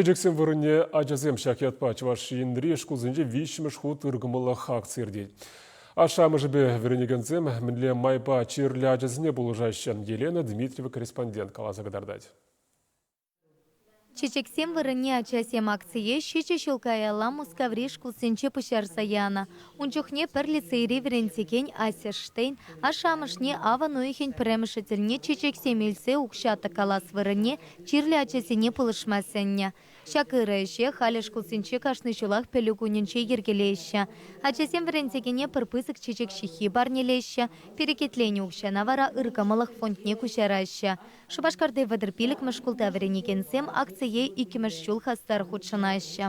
Чечексем вырӑнне ачасем ҫак ятпа Чӑваш Енри шкулсенче виҫҫӗмӗш хут ыркӑмӑллӑх акци иртет. Ашшӗ-амӑшӗпе вӗренекенсем мӗнле майпа чирлӗ ачасене пулӑшаҫҫӗ, Елена Дмитриева корреспондент каласа кӑтартать. Чечексем вырӑнне ачасем акцие ҫичӗ ҫул каялла Мускаври шкулсенче пуҫарса янӑ. Ун чухне пӗр лицейри вӗрентекен Ася Штейн ашшӗ-амӑшне авӑн уйӑхӗн пӗрремӗшӗ тӗлне чечексем илсе укҫа тӑккалас вырӑнне чирлӗ ачасене пулӑшма сӗннӗ. Ҫак ырӑ ӗҫе халӗ шкулсенче кашни ҫулах пӗлӳ кунӗнче йӗркелеҫҫӗ. Ачасем вӗрентекене пӗр пысӑк чечек ҫыххи парнелеҫҫӗ, перекетленӗ укҫана вара ыркӑмӑллӑх фондне куҫараҫҫӗ. Шупашкарти 35-мӗш шкулта вӗренекенсем акцие иккӗмӗш ҫул хастар хутшӑнаҫҫӗ.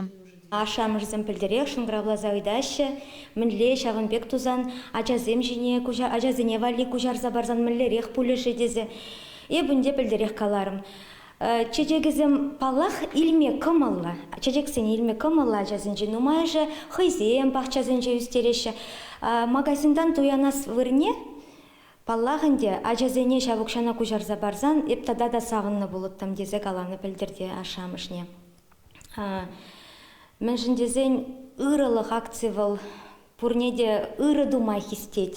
Ашшӗ-амӑшӗсем пӗлтӗрех шӑнкӑравласа ыйтаҫҫӗ, мӗнле ҫавӑн пек тусан ачасем ҫине ачасене валли куҫарса парсан мӗнлерех пулӗ-ши тесе. Эп ӗнтӗ пӗлтӗрех каларӑм. Чечекӗсем, паллах, илме кӑмӑллӑ. Чечексене илме кӑмӑллӑ ачасенчен нумайӑшӗ хӑйсем пахчасенче ӳстереҫҫӗ. Магазинтан туянас вырӑнне Паллах ӗнтӗ, ачасене ҫав укҫана куҫарса парсан эп тата та савӑннӑ пулӑттӑм тесе каланӑ пӗлтӗр те ашшӗ-амӑшне. Мӗншӗн тесен ырӑлӑх акци вӑл пурне те ырӑ тума хистет.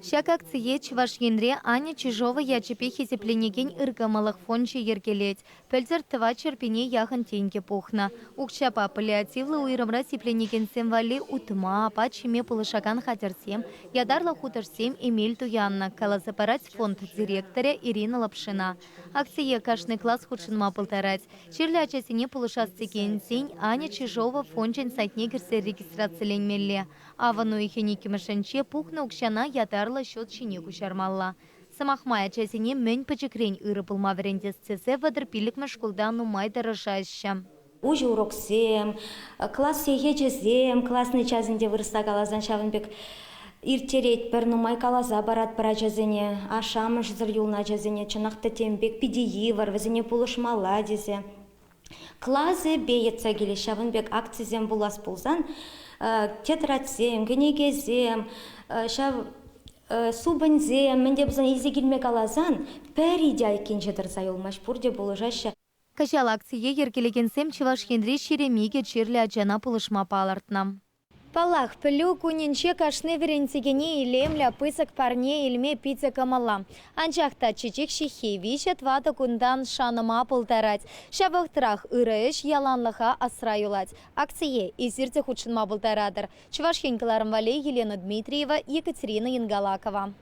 Ҫак акцие Чӑваш Енре Аня Чижова ячӗпе хисепленекен ыркӑмӑллӑх фончӗ йӗркелет. Пӗлтӗр тӑватҫӗр пине яхӑн тенкӗ пухнӑ. Укҫапа паллиативлӑ уйрӑмра сипленекенсем валли утма, апат ҫиме пулӑшакан хатӗрсем, ятарлӑ хутӑшсем, эмел туяннӑ, каласа парать фонд директорӗ Ирина Лапшина. Акцие кашни класс хутшӑнма пултарать. Чирлӗ ачасене пулӑшас текенсен Аня Чижова фончӗн сайтне кӗрсе регистрациленмелле. Авӑн уйӑхӗн иккӗмӗшӗнче пухнӑ укҫана ятарлӑ счет ҫине куҫармалла. Сӑмах май, ачасене мӗн пӗчӗкрен ырӑ пулма вӗрентес тесе 35-мӗш шкулта нумай тӑрӑшаҫҫӗ. Уҫӑ уроксем, класс сехечӗсем, классный часӗнче вырӑсла каласан ҫавӑн пек ирттеретпӗр, нумай каласа паратпӑр ачасене, ашшӗ-амӑшӗсӗр юлнӑ ачасене чӑнах та тем пек питӗ йывӑр, вӗсене пулӑшмалла тесе. Класӗпе йӑтса килӗҫ ҫавӑн пек акцисем пулас пулсан тетрадьсем, кӗнекесем, ҫав супӑньсем, мӗн те пулсан илсе килме каласан пӗри те айккинче тӑрса юлмасть, пурте пулӑшаҫҫӗ. Кӑҫал акцие йӗркелекенсем Чӑваш Енри 22 чирлӗ ачана пулӑшма палӑртнӑ. Паллах, пӗлӳ кунӗнче кашни вӗрентекене илемлӗ, пысӑк парне илме питӗ кӑмӑллӑ. Анчах та чечек ҫыххи виҫӗ-тӑватӑ кунтан шанӑма пултарать. Ҫав вӑхӑтрах ырӑ ӗҫ яланлӑха асра юлать. Акцие эсир те хутшӑнма пултаратӑр. Чӑваш Ен кӑларӑм валли Елена Дмитриева, Екатерина Енгалакова.